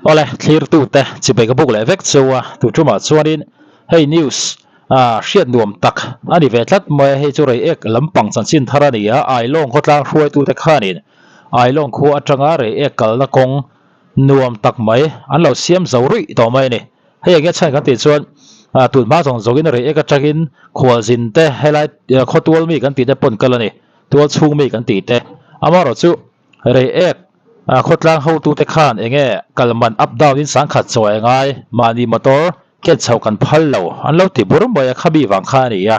Awle, thlirtute chibai ka buk leh vek cheu a, tu tumah chuanin hei news hriat nuam tak a ni ve tlat mai a, hei chu Reiek lampang chanchin thar a ni a, Ailawng khawtlang hruaitute khanin Ailawng khua atanga Reiek kalna kawng nuam tak mai an lo siam zo ruih tawh mai a ni. Hei enge chhan kan tih chuan tun hma zawng zawngin Reiek atangin khualzin te helai khawtual mi kan tih te pawn kal a ni, tual chhung mi kan tih te amaherawh chu Reiek khawtlang hotute khan enge kal man up down in sangkhat chaw a ngai, mahni motor ken chhoh kan phal lo an lo ti bur mai a, khami vang kha a ni a.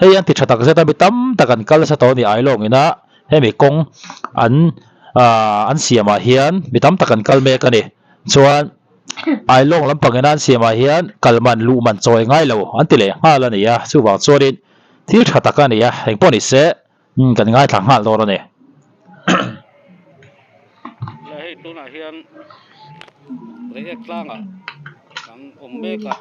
Hei an ti tha tak zet a, mi tam tak an kal nasa tawh a ni Ailawng ina hemi kawng an an siamah hian mi tam tak an kal mek a ni. Chuan Ailawng lampang ina an siamah hian kal man luh man chaw a ngai lo an ti leh nghal a ni a, chuvang chuanin thil tha tak a ni a, engpawh ni se. Umm kan ngaithla nghal dawn a ni. Le hei tunah hian Reiek tlangah kan awm mek a,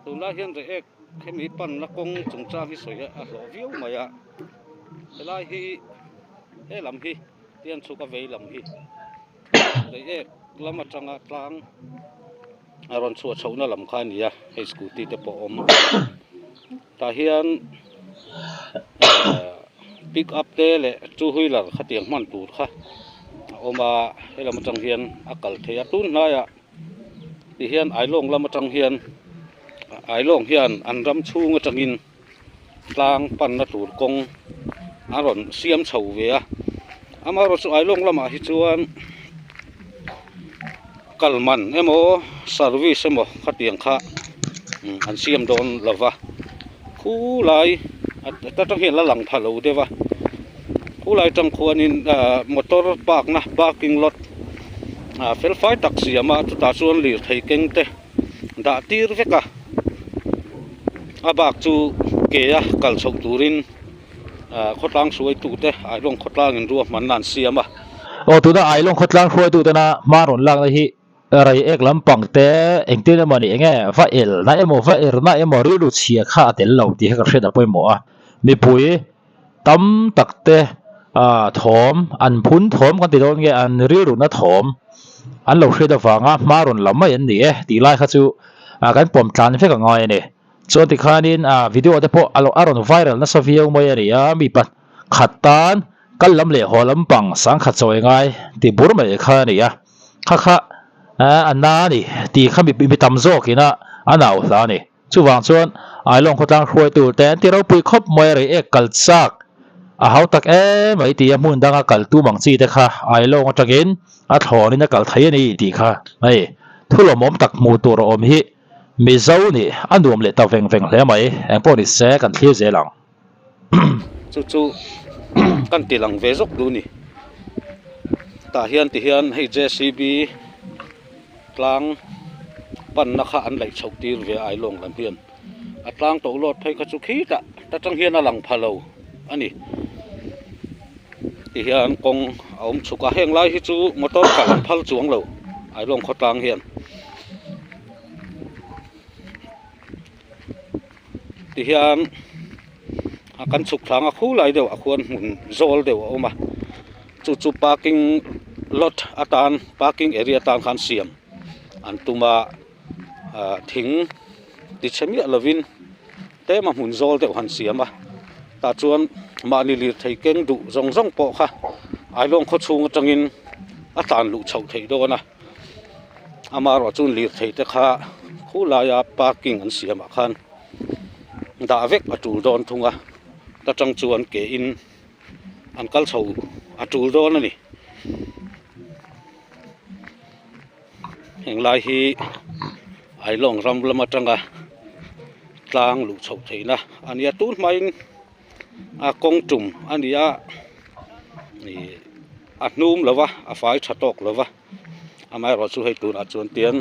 tunlai hian Reiek hemi panna kawng chungchang hi sawi a hlawh viau mai a, helai hi he lam hi tian chhuk a vei lam hi Reiek lam atanga tlang a rawn chhuah chhohna lam kha a ni a, hei scooty te pawh a awm. Tah hian pick up te leh two wheeler khatiang hman tur kha a awm a helam atang hian a kal thei a tun hnaiah ti hian Ailawng lam atang hian Ailawng hian an ram chhung atangin tlang panna tur kawng a rawn siam chho ve a amaherawhchu Ailawng lamah hi chuan kal man emaw service emaw khatiang kha an siam dawn lo va khulai ta tang hian la lang pha lo deuh a khulai tang khuanin ahh motor park na parking lot ah fel fai tak siam a chutah chuan lirthei keng te dah tir vek a a bak chu ke a kal chhoh turin. Khawtlang hruaitute Ailawng khawtlangin ruahmanna an siam a. Aw tuna Ailawng khawtlang hruaitutena hma rawn lakna hi Reiek lampang te engtin emaw ni enge va elna emaw va erna emaw rilru chhia kha a tel lo tih kha ka hriat a pawimawh a. Mipui tam tak te thawm an phun thawm kan ti dawn nge an rilruna thawm an lo hriat avanga hma rawn la mai an ni e tih lai kha chu kan pawm tlan vek a ngai a ni. Chuan tikhanin a video te pawh a lo a rawn viral nasa viau mai a ni a, mi pakhat tan kal lam leh haw lampang sangkhat chawi ngai ti bur mai kha a ni a, kha kha a na a ni tih kha mi mi tam zawkin a a nau hla a ni. Chuvang chuan Ailawng khawtlang hruaitu te an ti ropui khawp mai a, reiek kal chak a hau tak em mai tih a hmun danga kal tum ang chi te kha Ailawng atangin a thlawnin a kal thei a ni tih kha hei thu lawmawm tak hmuh tur a awm hi. Mizo nih a nuam leh ta veng veng hle mai, eng pawh ni se kan thlir zel ang. Chu chu kan ti lang ve zawk duh ni. Tah hian ti hian hei JCB tlang panna kha an laih chhoh tir ve a Ailawng lam hian. A tlang to lawt phei kha chu khitah ta tang hian a lang pha lo a ni. Ti hian kawng a awm chhuk a, heng lai hi chu motor kal an phal chuang lo Ailawng khawtlang hian. Ti hian a kan chhuk thlanga khu lai deuh ah khuan hmun zawl deuh a awm a chu chu parking lot atan parking area atan khan siam an tum a ah thing ti chhe miah lovin tlem a hmun zawl deuh han siam a tah chuan mahni lirthei keng duh zawng zawng pawh kha Ailawng khaw chhung atangin a tlan luh chhoh theih dawn a. Amaherawh chuan lirthei te kha khulaia parking an siamah khan dah vek a tul dawn thung a ta tang chuan ke in an kal chho a tul dawn a ni heng lai hi Ailawng ram lam atanga tlang luh chhoh theihna a nia tun hmain a kawng tum a ni a ih a hnum lo va a fai tha tawk lo va amaherawh chu hei tunah chuan tiang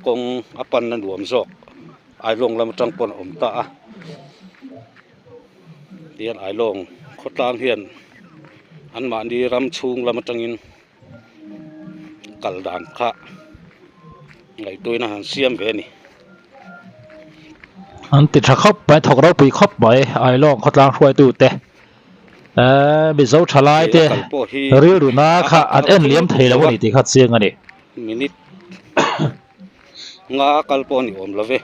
kawng a panna nuam zawk Ailawng lam atang pawn a awm ta a tihian Ailawng khawtlang hian anmahni ram chhung lam atangin kal dan kha ngaihtuahna han siam ve a ni. An ti tha khawp mai thawk ropui khawp mai Ailawng khawtlang hruaitu te eee Mizo thalai te rilru na kha an en liam thei lo a ni tih kha chiang a ni. Minute nga kal pawh a ni awm lo ve.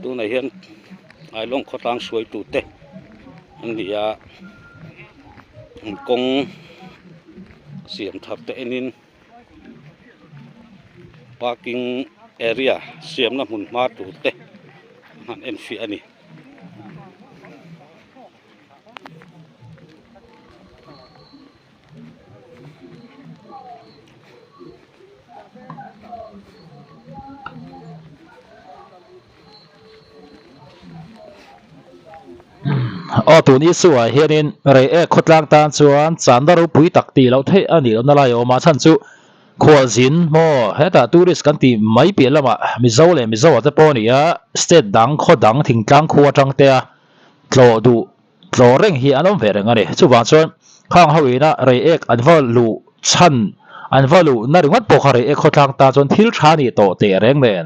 Tunah hian Ailawng khawtlang hruaitute an ni a an kawng siam thar te enin parking area siamna hmun hma tur te an enfiah a ni. Aw tun issue ah hianin Reiek khawtlang tan chuan channa ropui tak tih loh theih a nih lohna lai a awm a, chhan chu khualzin maw hetah tourist kan tih mai piah lamah Mizo leh Mizo ah te pawh a ni a, state dang khaw dang thingtlang khua atang te a tlawh duh Tlawh reng hi an awm ve reng a ni. Chuvang chuan khang ho ina Reiek an va luh chhan, an va luh na ringawt pawh kha Reiek khawtlang tan chuan thil tha ni tawh teh reng nen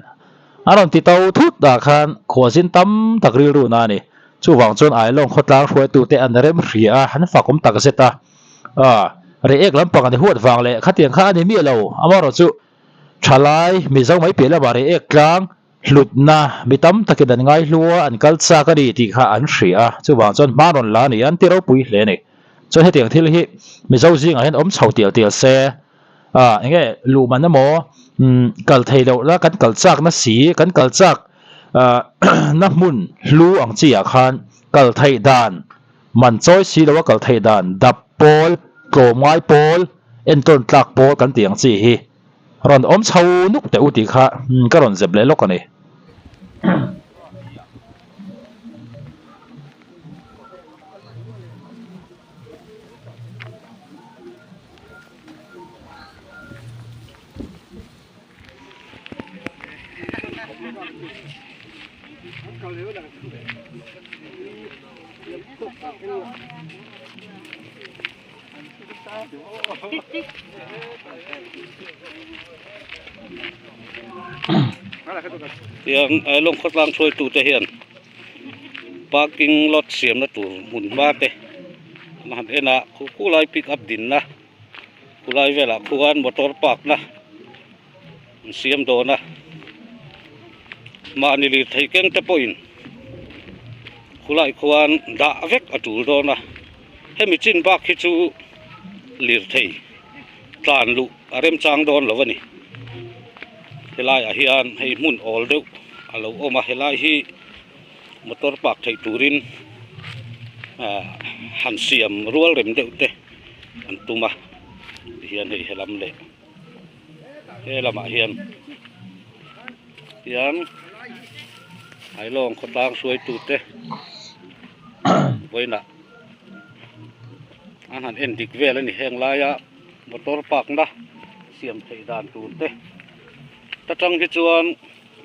an rawn ti to thut ah khan khuazin tam tak rilru na a ni. Chuvang chuan Ailawng khawtlang hruaitute an rem hria a, an fak awm tak zet a. Reiek lampang an huat vang leh khatiang kha a ni miah lo. Amaherawhchu thalai Mizo mai piah lamah Reiek tlang Hlutna, mi tam takin an ngaihlu a, an kal chak a ni tih kha an hria a, chuvang chuan hma rawn la a ni a, an ti ropui hle a ni. Chuan hetiang thil hi Mizo zingah hian awm chho tial tial se, ah eng nge luhman emaw umm kal thei loh la kan kal chak na si, kan kal chak ah na hmun hlu ang chi ah khan kal theih dan, man chawi si lo a kal theih dan dap pawl, tlawmngai pawl, entawn tlak pawl kan tih ang chi hi. Rawn awm chho nuk teh u tih kha ka rawn zep leh lawk a ni. Tiang Ailawng khawtlang hruaitute hian parking lot siamna tur hmun hma te an han en a khu khulai pick up dinna khulai velah khuan motor park na an siam dawn a mahni lirthei keng te pawhin khulai khuan dah vek a tul dawn a hemi chin bak hi chu lirthei tlan luh a remchang dawn lo a ni helaiah hian hei hmun awl deuh a lo awm a helai hi motor park theih turin ah han siam rual rem deuh te an tum a tihian hei helam leh. He lamah hian hian Ailawng khawtlang hruaitute vawiinah an han en dik vel a ni heng laia motor park na siam theih dan tur te ta tang hi chuan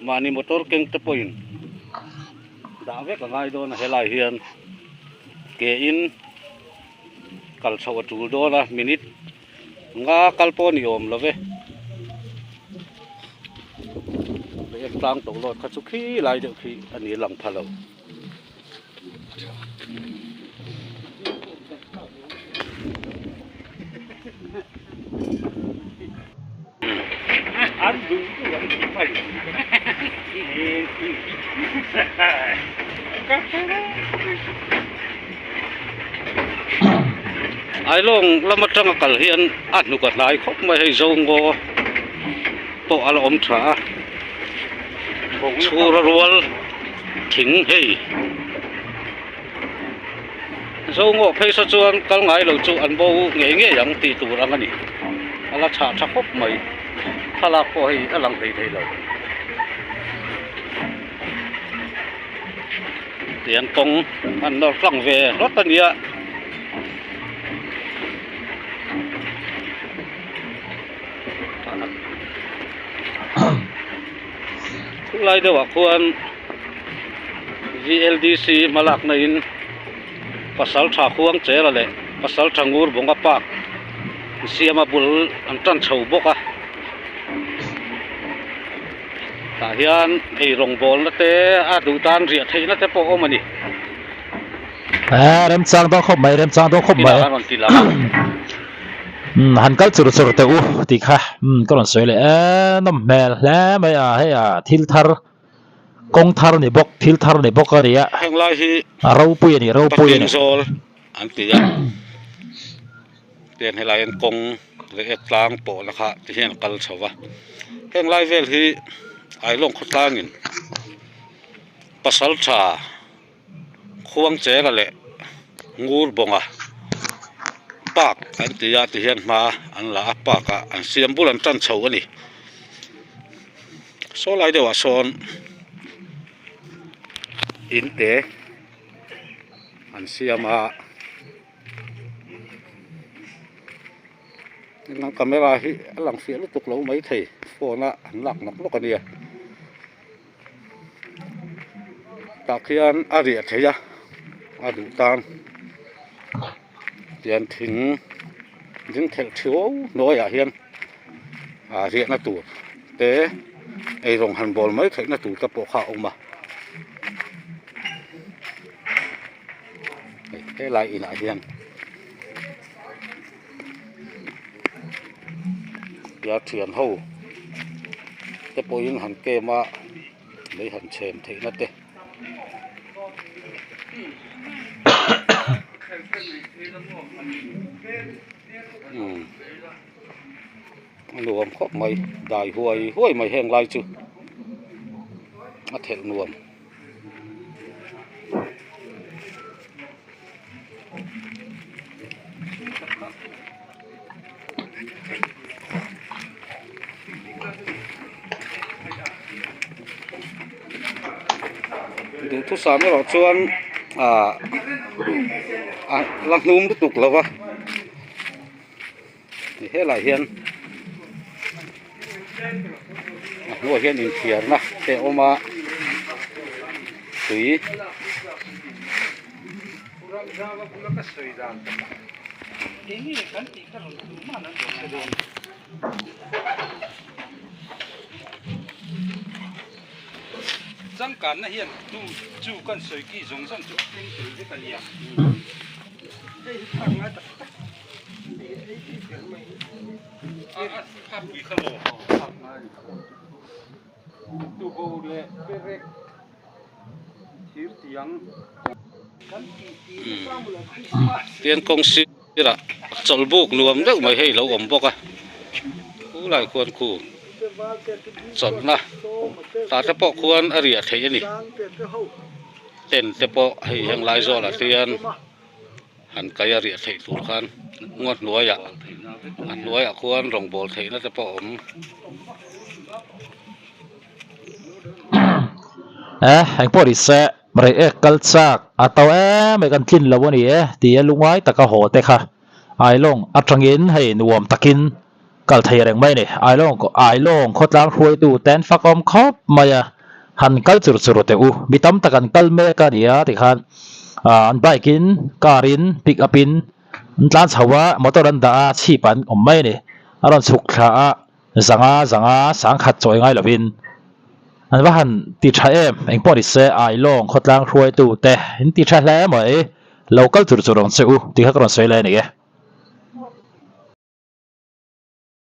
mahni motor keng te pawhin dah vek a ngai dawn a helai hian ke in kal chhoh a tul dawn a minute. Nga kal pawh a ni awm lo ve. Leh tlang tawh lawt kha chu khi lai deuh khi a ni lang pha lo. Ailawng lam atanga kal hian a hnuk a hnai khawp mai hei Zongo pawh a la awm tha a chhura rual thing hei Zongo phei saw chuan kal ngai lo chu an bo ngei ngei ang tih tur ang a ni a la chhah tha khawp mai thlalak pawh hei a lang hlei thei lo. Tiang kawng an nawr tlang ve hlawt a nia. Khulai deuhah khuan V_L_D_C hmalakna in pasal tha khuang chera leh pasal tha ngur bawnga park an siam a bul an tan chho bawk a. Tah hian ei rawngbawlna te a duh tan riah theihna te pawh a awm a ni. Eh remchang dawn khawp mai remchang dawn khawp mai Kinah kan rawn ti lang a. Umm han kal chur chur teh u tih kha umm ka rawn sawi leh e nawm hmel hle mai a hei a thil thar kawng thar ni bawk thil thar ni bawk a nia Heng lai hi a ropui a ni ropui a ni. Paking zawl an ti a tiang helai hian kawng leh ek tlang pawhna kha ti hian a kal chho va heng lai vel hi Ailawng khawtlangin pasal tha. Khuangchera leh Ngurbawnga park an ti a tihian hma an la a park ah an siam bul an tan chho a ni saw lai deuh ah sawn in te an siam a camera hi a lang fiah lutuk lo maithei phone a an lak nawk nawk a nia. Tah khian a riah theih a a duh tan tian thing ding thelh thiau hnuaiah hian ah riahna tur te eirawng han bawl mai theihna tur te pawh kha a awm a helai inah hian tia thian ho te pawhin han kem a lei han chhem theihna te. Umm a nuam khawp mai dai huai huai mai heng lai chu a thelh nuam. Duhthusam erawh chuan ah a la hnum lutuk lo va helaiah hian a hnuaiah hian inthiarna te a awm a tui. Tian kawng sirah chawlhbuk nuam deuh mai hei lo awm bawk a khulai khuan khu chawlhna tah te pawh khuan a riah theih a ni tent te pawh hei heng lai zawlah te hian. Han kai a riah theih tur khan ngaw hnuaiah a hnuaiah khuan rawngbawl theihna te pawh a awm. Eh engpawh ni se rei ek kal chak a to em mai kan tlin lo a ni e ti a lungai taka haw te kha Ailawng atangin hei nuam takin kal thei reng mai a ni Ailawng Ailawng khawtlang hruaitu ten fakawm khawp mai a han kal chur chur teh u mi tam tak an kal mek a nia tikhan ah an bike in car in pick up in an tlan chho a motor an dah a chhip an awm mai a ni a rawn chhuk thla a zanga zanga sangkhat chawi ngai lovin an va han ti tha em engpawh ni se Ailawng khawtlang hruaitu te in ti tha hle mai lo kal chur chur ang che u tih kha ka rawn sawi lai a ni e.